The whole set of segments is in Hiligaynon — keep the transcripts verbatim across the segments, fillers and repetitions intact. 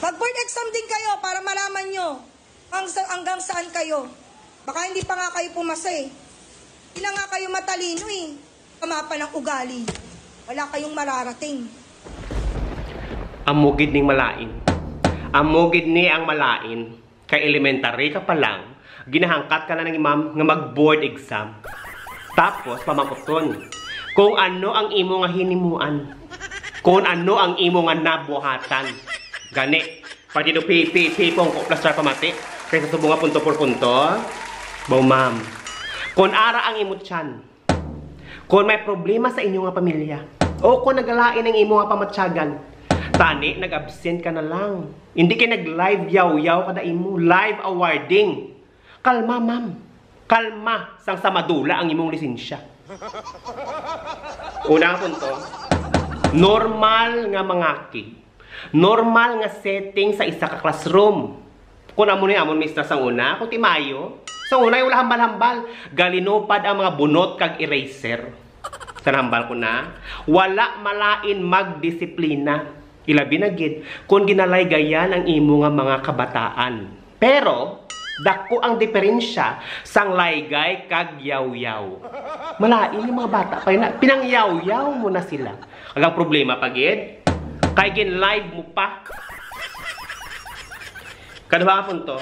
Mag-board exam din kayo para malaman nyo ang sa, hanggang saan kayo. Baka hindi pa nga kayo pumasa eh. Hindi na nga kayo matalino eh. Kama pa ng ugali. Wala kayong mararating. Amo gid ning malain. Amo gid ni ang malain. Kay elementary ka pa lang, ginahangkat ka na ng imam nga mag-board exam. Tapos pamangkuton kung ano ang imo nga hinimuan, kung ano ang imo nga nabuhatan. Gani, partido P P, P pong ko plus pamati, kaysa subong nga punto por punto. Baw ma'am, kung ara ang imo tiyan, kung may problema sa inyo nga pamilya, o kung nagalain ang imo nga pamatyagan, tani nag-absent ka na lang. Hindi kay nag-live yaw-yaw kada imo, live awarding. Kalma, ma'am. Kalma, sang sa madula ang imong lisensya. Una nga punto, normal nga mangakig. Normal nga setting sa isa ka classroom. Kung amo ni amon mistra sang una, kung ti mayo, sang una ay wala hambal-hambal. Galinupad ang mga bunot kag eraser. Sa nahambal ko na, wala malain magdisiplina. Ilabi na gid kung ginalaygayan ang imo nga mga kabataan. Pero dako ang diferensya sang laygay kag yawyaw. Malain yung mga bata pa yun, pinangyawyaw mo na sila. Kag ang problema pa gid, kay gin-live mo pa. Kaduha nga punto,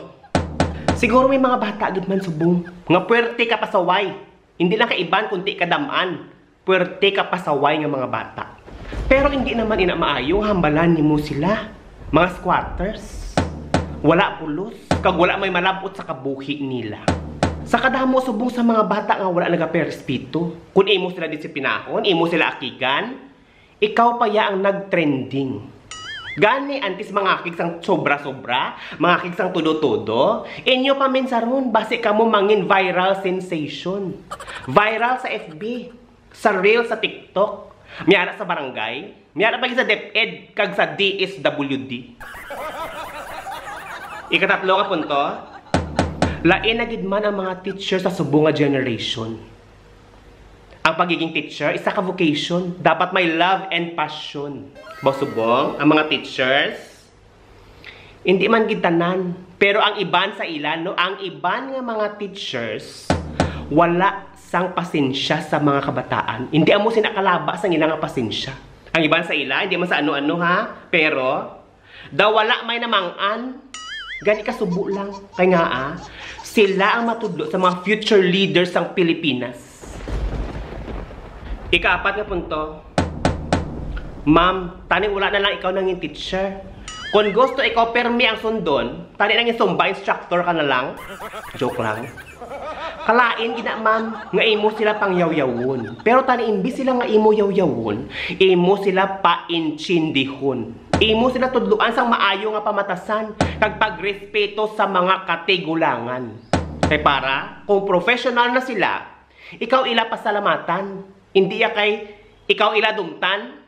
siguro may mga bata gid man subong nga puwerte ka pasaway. Hindi lang ka iban kundi ka dam-an. Puwerte ka pasaway nga mga bata. Pero hindi naman ina maayo nga hambalan nimo sila. Mga squatters. Wala pulos, kag wala may malabot sa kabuhi nila. Sa kadamo subong sa mga bata nga wala nagaperespito. Kung imo sila disiplinahon, imo sila akigan, ikaw pa ya ang nagtrending. Gani, antes mangakig sang sobra-sobra, mangakig sang todo-todo, inyo pa minsaron, basi kamo mangin viral sensation. Viral sa F B, sa reel sa TikTok, miara sa barangay, miara pa gid sa DepEd, kag sa D S W D. Ikatatlo nga punto, lain na gid man ang mga teacher sa subong nga generation. Ang pagiging teacher, isa ka vocation. Dapat may love and passion. Baw subong, ang mga teachers, hindi man gid tanan. Pero ang iban sa ila, no, ang iban nga mga teachers, wala sang pasensya sa mga kabataan. Hindi amo sina kalaba sang ila nga pasensya. Ang iban sa ila, hindi man sa ano-ano ha, pero daw wala may namang-an. Gani kasubo lang. Kay nga ah, sila ang matudlo sa mga future leaders sang Pilipinas. Ikaapat nga punto, ma'am, tani wala na lang ikaw nangin teacher. Kung gusto ikaw permi ang sundon, tani nangin Zumba instructor ka na lang. Joke lang. Kalain gina, ma'am, nga imo sila pangyawyawon. Pero tani imbis sila nga imo yawyawon, imo sila paintindihon. Imo sila tudloan sang maayo nga pamatasan kag pagrespeto sa mga katigulangan. Kay para kung professional na sila, ikaw ila pasalamatan, hindi ya kay ikaw ila dumtan.